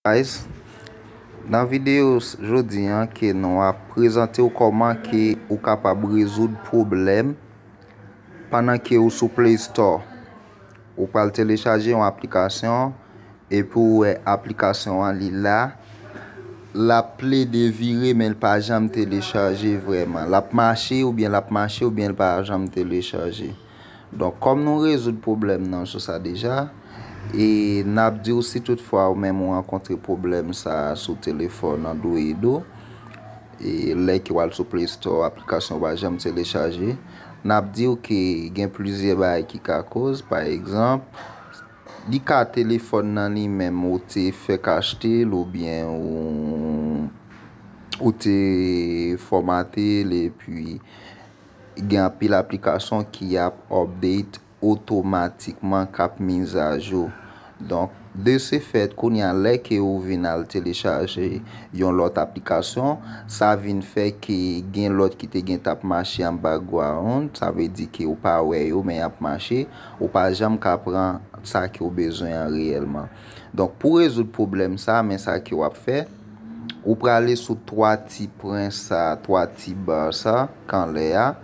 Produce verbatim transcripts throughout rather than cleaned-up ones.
Guys, nan videyo s- jodi an ke nou ap prezante w kòman ke ou kapab rezoud pwoblèm pandan ke ou sou Play Store. Ou pral telechaje yon aplikasyon epi ou wè aplikasyon an li la, l ap plede vire men l pa janm telechaje vrèman. L ap mache oubyen l ap mache oubyen l pa janm telechaje. Donk, kòm nou rezoud pwoblèm nan sou sa deja, e n ap di w si toutfwa ou menm ou rankontre pwoblèm sa a sou telefòn Android ou, e lè ke w al sou Play Store, aplikasyon pa janm telechaje, n ap di w ke gen plizyè bagay ki ka koz. Pa egzanp, li ka telefòn nan li menm ou te fèk achte l oubyen ou, ou te fòmate l epi gen anpil aplikasyon ki ap update otomatikman, k ap mizajou. Donk, de se fèt, kounye a, lè ke ou vin al telechaje yon lòt aplikasyon, sa vin fè ke gen lòt ki te gen t ap mache an background, sa vle di ke ou pa wè yo, men y ap mache, ou pa janm ka pran sa ke w bezwen an reyèlman. Donk, pou rezoud pwoblèm sa, men sa ke w ap fè, ou prale sou twa ti pwen sa, twa ti ba sa, k anlè a,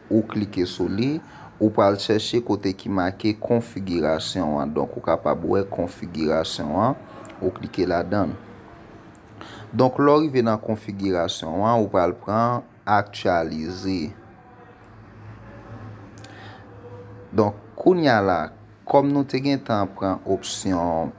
ou klike sou li, ou pral chèche kote ki make konfigirasyon an. Donk, ou kapab wè konfigirasyon an, ou klike ladan l. Donk, lè w rive nan konfigirasyon an, ou pral pran aktyalize. Donk, kounye a la, kòm nou te gentan pran opsyon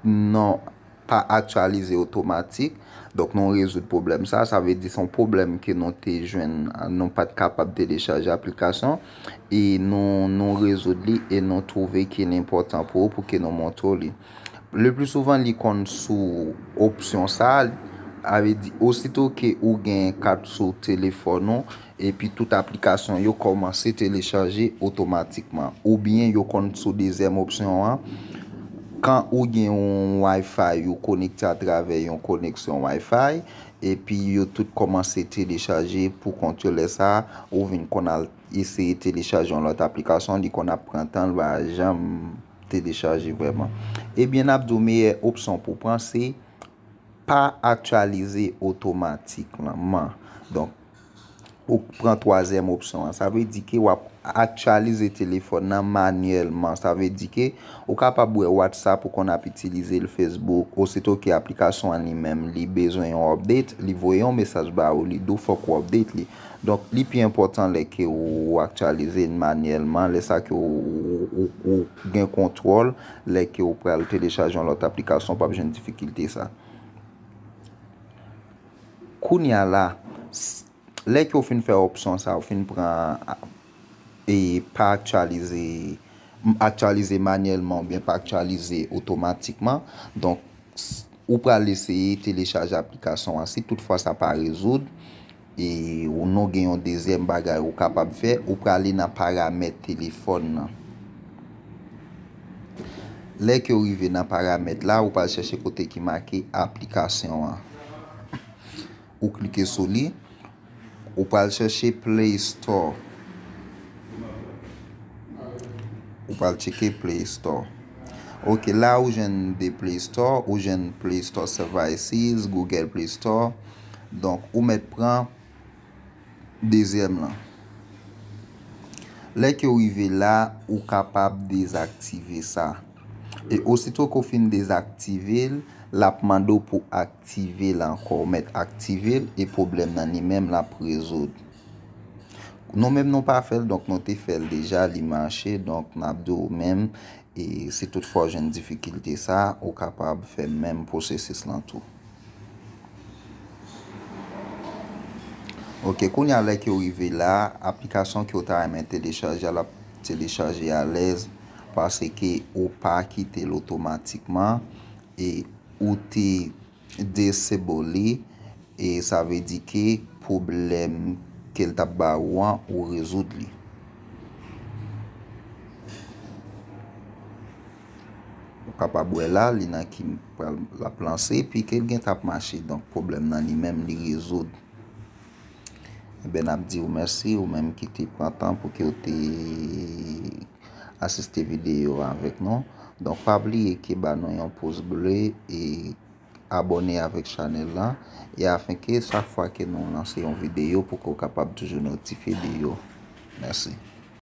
non pa aktyalize otomatik, donk nou rezoud pwoblèm sa. Sa vle di se yon pwoblèm ke nou te jwenn, nou pa t kapab telechaje aplikasyon, e nou, nou rezoud li e nou twouve ke l enpòtan pou ou, pou ke nou montre w li. Le pli souvan, li konn sou opsyon sa a, sa vle di, osito ke ou gen kat sou telefòn ou, epi tout aplikasyon yo kòmanse telechaje otomatikman. Oubyen yo konn sou dezyèm opsyon an, kan ou gen yon Wi-Fi, ou konekte atravè yon koneksyon Wi-Fi, epi yo tout kòmanse telechaje pou kont yo. Lè sa a, ou vin konn al eseye telechaje yon lòt aplikasyon, li konn ap pran tan, l pa janm telechaje vrèman. Ebyen, n ap di w meyè opsyon pou w pran se pa aktyalize otomatikman. Donk, ou pran twazyèm opsyon an. Sa vle di ke w ap aktyalize telefòn nan manyèlman. Sa vle di ke ou kapab wè WhatsApp ou konn ap itilize l, Facebook, osito ke aplikasyon an li menm li bezwen yon update, li voye yon mesaj ba ou, li di w fòk ou update li. Donk, li pi enpòtan lè ke ou aktyalize l manyèlman, lè sa ke ou, ou, ou, ou gen kontwòl, lè ke ou pral telechaje yon lòt aplikasyon, w p ap jwenn difikilte sa. Kounye a la, s- lè ke w fin fè opsyon sa, w fin pran, e pa aktyalize, aktyalize manyèlman oubyen pa aktyalize otomatikman. Donk, s- ou pral eseye telechaje aplikasyon an. Si toutfwa sa pa rezoud, e ou nou gen yon dezyèm bagay ou kapab fè, ou prale nan paramèt telefòn nan. Lè ke w rive nan paramèt la, ou pral chèche kote ki make aplikasyon an. Ou klike sou li, ou pral chèche Play Store. Ou pral tcheke Play Store. Ok, la ou jwenn de Play Store, ou jwenn Play Store Services, Google Play Store. Donk, ou mèt pran dezyèm lan. Lè ke w rive la, ou kapab dezaktive sa. E osito ke w fin dezaktive l, l ap mande w pou aktive l ankò. Ou mèt aktive l e pwoblèm nan li menm l ap rezoud. Nou menm nou pa fè l, donk nou te fè l deja, li mache, donk n ap di w menm, e si toutfwa w jwenn difikilte sa, ou kapab fè menm pwosesis lan tou. Ok, kounye a lè ke w rive la, aplikasyon ke w ta renmen telechaje a, l ap telechaje alèz, paske ou pa kite l otomatikman, e ou te disable li, e sa vle di ke pwoblèm ke l t ap ba ou an, ou rezoud li. Ou kapab wè la, li nan ki pral, l ap lanse, epi ke l gen t ap mache. Donk, pwoblèm nan li menm, li rezoud. Ebyen, n ap di w mèsi, ou menm ki te pran tan pou ke w te asiste videyo a avèk nou. Donk, pa bliye ke ba nou yon pouz ble e abòne avèk chanèl lan, e afenke chak fwa ke nou lanse yon videyo, pou ke w kapab toujou notifye de yo. Mèsi.